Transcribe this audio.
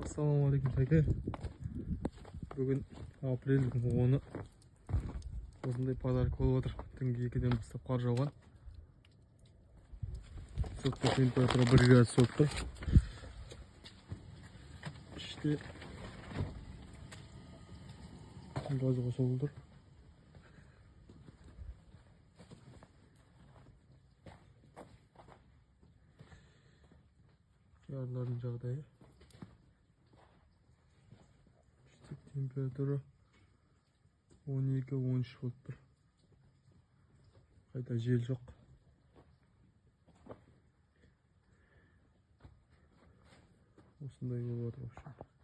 Ассалаумағалейкум, Сәке. Бүгін апрельдің 10-ы. Осындай подарок болып отыр. Түнгі 2-ден бастап қар жауған. Сыртқы температура 1 градус болып тұр. Іште газ қосылып тұр. Қиярлардың жағдайы. Іштік температура 12-13 болып тұр. Қайта жел жоқ. Осындай болып отыр, в общем.